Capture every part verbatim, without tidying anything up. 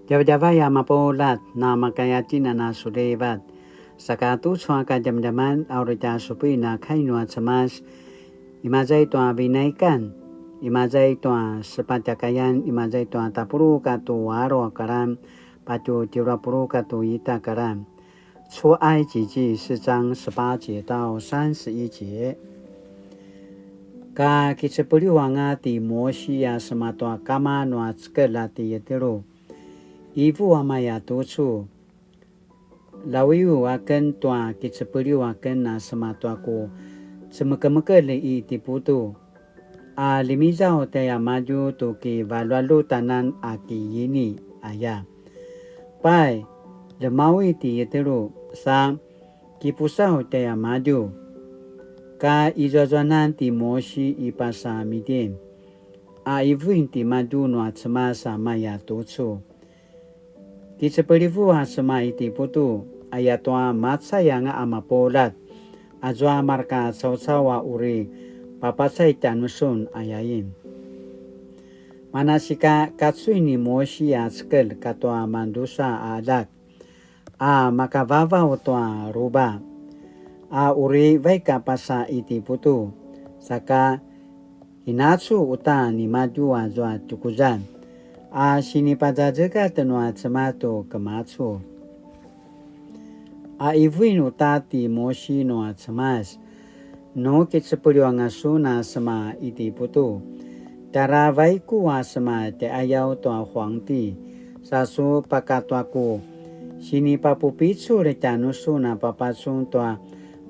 Djavadjavay a mapuljat, na makaya tjinana sulivat. Saka tucu a kadjamadjaman, a uri tja supuin a kai nua Cemas, imaza i tua Vinaikan, imaza i tua sepatj a kayan, imaza i tua tapuluq katua alu a karan, patje tjelu a puluq katua ita a karan. 出埃及记四章十八节到三十一节。Ka kicepeliw anga ti Mosi a sema tua kama nua cekelj a ti Yetiro. Ivu a maya tucu. Lawiyu aken tua kicepeliw aken a sema tua ku cemekemekelj i Itiputu. A ljemizaw tjaiamadju tu kivalualut anan a ki ini, aya. Pai, ljemawi ti Yetiro, sa kipusaw tjaiamadju. Ka izuazuanan ti Mosi i pasa Midian, a ivuin timadju nua Cemas a maya tucu. Kicepelivu a sema Itiputu, ayatua macay anga a mapuljat, azua marka caucau a uri papacay tjanusun, ayain. Manasika kacuy ni Mosi a cekelj katua mandrusa a aljak, a makavavaw tua ruba, a uri vaik a pasa Itiputu, saka inacu uta nimadju azua tukuzan, a sinipazazekatj nua Cemas tu kemacu. A ivuin uta ti Mosi nua Cemas, nu kicepeliw anga sun a sema Itiputu, tjara vaiku a sema tjaiqayaw tua huangti, sa su pakatua ku sinipapupicul tjanusun a papacun tua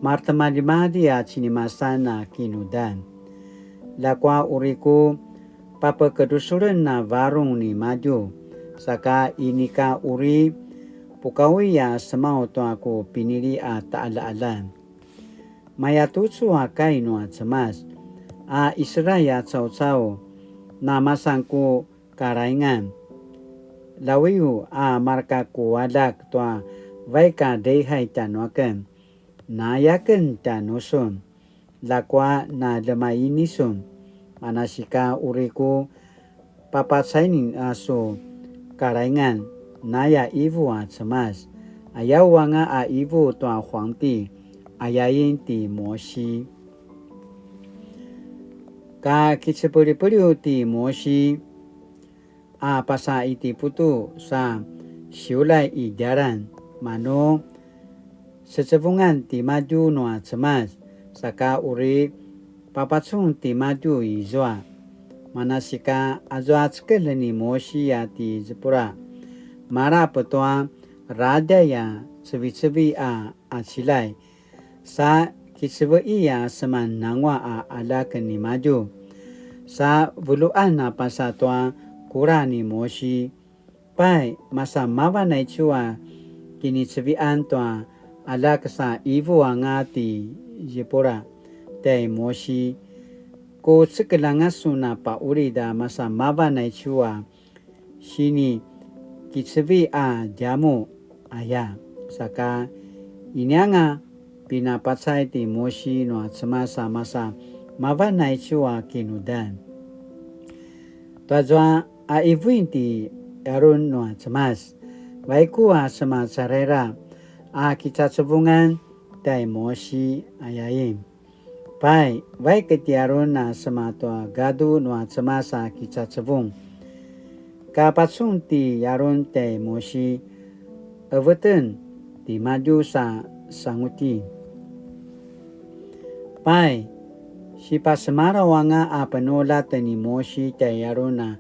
maretimaljimalji a cinimasan a kinudan. Ljakua uri ku papekedrusulen a varung nimadju, saka inika uri pukaui a semaw tua ku pinili a taqaljaqaljan. Maya tucu a kai nua Cemas, a Israel a caucau, namasan ku karaingan. Lawiyu a marka ku aljak tua vaik a drehai tjanuaken, nayaken tjanusun, ljakua na ljemaini sun, manasika uri ku papacainin a su karaingan, naya ivu a Cemas, ayaw anga a ivu tua huangti, ayain ti Mosi. Ka kicepelipeliw ti Mosi, a pasa Itiputu sa siulay i djalan, manu secevungan timadju nua Cemas, saka uri papacun timadju izua. Manasika azua cekelj ni Mosi a ti Zipura, malap tua radjay a cevicevi a acilay, sa kiceve'i a seman nangua a aljak nimadju, sa vulu'an a pasa tua kula ni Mosi. Pai, masa mavan aicu a kinicevi'an tua aljak sa ivu anga ti Zipura tjai Mosi, ku cekelj anga sun a pa'ulid a masa mavan aicu a sini kicevi a djamuq aya, saka inianga pinapacay ti Mosi nua Cemas a masa mavan aicu a kinudan. Tuazua a ivuin ti Arun nua Cemas, vaiku a sema caraira a kicacevungan tjai Mosi ayain. Pai, vaik ti Arun a sema tua gadu nua Cemas a kicacevung. Ka pacun ti Arun tjai Mosi, eveten timadju sa sanguti. Pai, sipasemalaw anga a penuljat ni Mosi tjai Arun a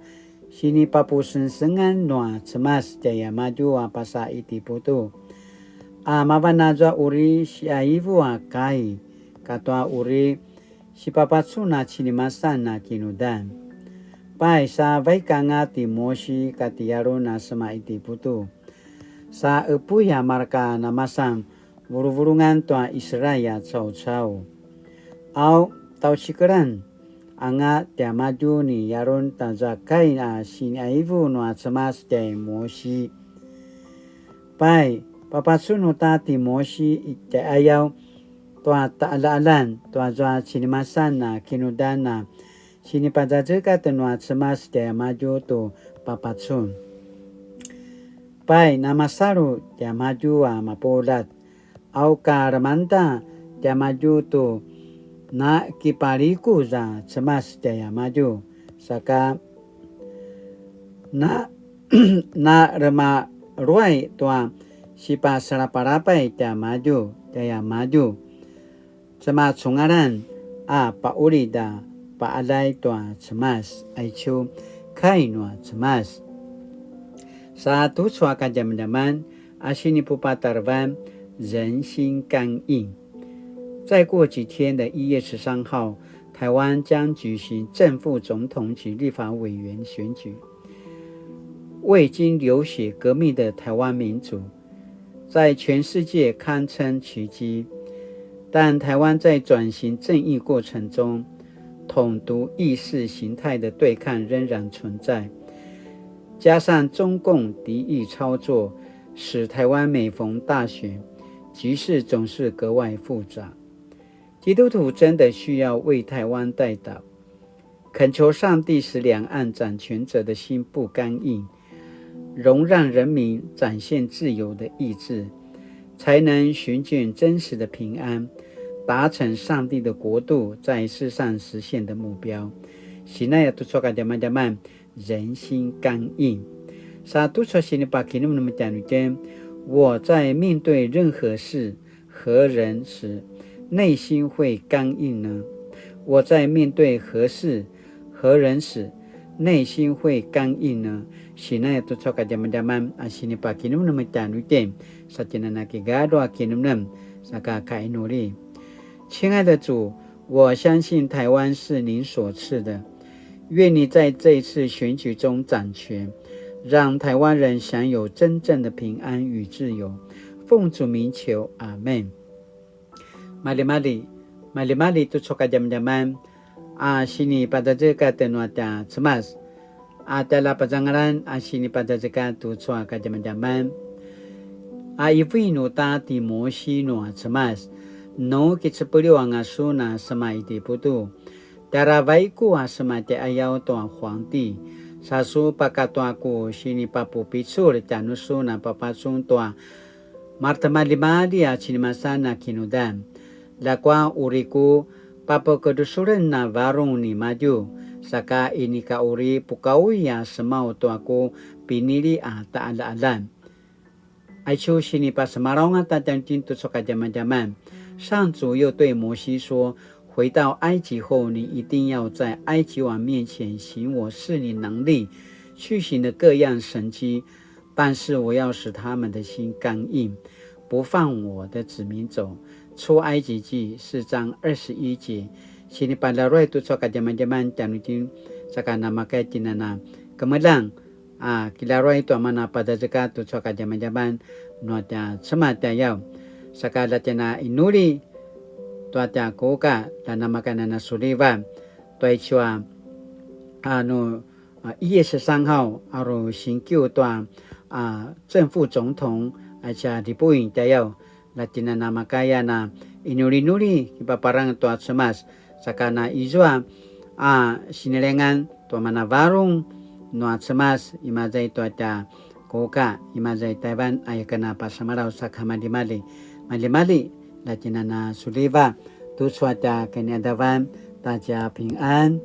sinipapusengsengan nua Cemas tjaiamadju a pasa Itiputu. A mavan azua uri siaivu a kai, katua uri sipapacun a cinimasan a kinudan. Pai sa vaik anga ti Mosi kati Arun a sema Itiputu. Sa epuy a marka namasan vuluvulungan tua Israel a caucau. Au, taucikelan anga tiamadju ni Arun tazua kai a siniaivu nua Cemas tjai Mosi. Pai, papacun uta ti Mosi i tjaiqayaw tua taqaljaqaljan tuazua cinimasan a kinudan a sinipazazekatj nua Cemas tjaiamadju tu papacun. Pai, namasalu tiamadju a mapuljat, au ka lemangda tiamadju tu nakipalikuz a Cemas tjaiamadju, saka na, na remaluay tua sipasalapalapay tiamadju, tjaiamadju. Cemacungalan a pa'ulid a pa'aday tua Cemas, aicu kai nua Cemas. Sa tucu a kadjamadjaman a sinipupatarevan, 人心刚硬。再过几天的一月十三号，台湾将举行正副总统及立法委员选举。未经流血革命的台湾民主，在全世界堪称奇迹。但台湾在转型正义过程中，统独意识形态的对抗仍然存在，加上中共敌意操作，使台湾每逢大选，局势总是格外复杂。基督徒真的需要为台湾代祷，恳求上帝使两岸掌权者的心不刚硬，容让人民展现自由的意志，才能寻见真实的平安，达成上帝的国度在世上实现的目标。Sinaya tucu a kadjamadjaman, 人心刚硬。Sa tucu a sinipakinemnem tjanuitjen, 我在面对任何事、何人时，内心会刚硬呢？我在面对何事、何人时，内心会刚硬呢？Sinaya tucu a kadjamadjaman a sinipakinemnem tjanuitjen, sa tjen a na kigalju a kinemnem, saka kainuli. 亲爱的主，我相信台湾是您所赐的，愿你在这一次选举中掌权，让台湾人享有真正的平安与自由。奉主名求，阿们。Maljimalji, maljimalji tucu a kadjamadjaman a sinipadazekatj nua tja Cemas, a tjaljapazangalan a sinipadazekatj tucu a kadjamadjaman. A ivu inu ta ti Mosi nua Cemas, nu kicepeliw anga sun a sema Itiputu, tjara vaiku a sema tjaiqayaw tua huangti, sa su pakatua ku sinipapupicul tjanusun a papacun tua maretimaljimalji a cinemasan a kinudan. Ljakua uri ku papekedrusulen a varung nimadju, saka inika uri pukaui a semaw tua ku pinili a taqaljaqaljan. Aicu sinipasemalaw anga tjanuitjen tucu a kadjamadjaman. 上主又对摩西说：回到埃及后，你一定要在埃及王面前行我赐你能力去行的各样神迹，但是我要使他们的心刚硬，不放我的子民走。出埃及记四章二十一节。Sinipalaruay tucu a kadjamadjaman tjanuitjen, saka namakay tjen a na kemeljang a kilaruay tua mana padazekatj tucu a kadjamadjaman nua tja Cemas tjayaw. Saka la tjen a inuli tua tja kuka, la namakay a na suliva tua icu a, anu, a, 一月十三号 aru singkiw tua, a, 正副总统, a, tja Lipuing tjayaw. La tjen a namakaya na inulinuli kipaparang tua Cemas, saka na izua a sinilengan tua manavarung nua Cemas, imaza i tua tja kuka, imaza i Taiwan, aya ken a pasemalaw saka maljimalji. Maljimalji, la tjen a na suliva tucu a tja kiniqadavan ta tja pingan.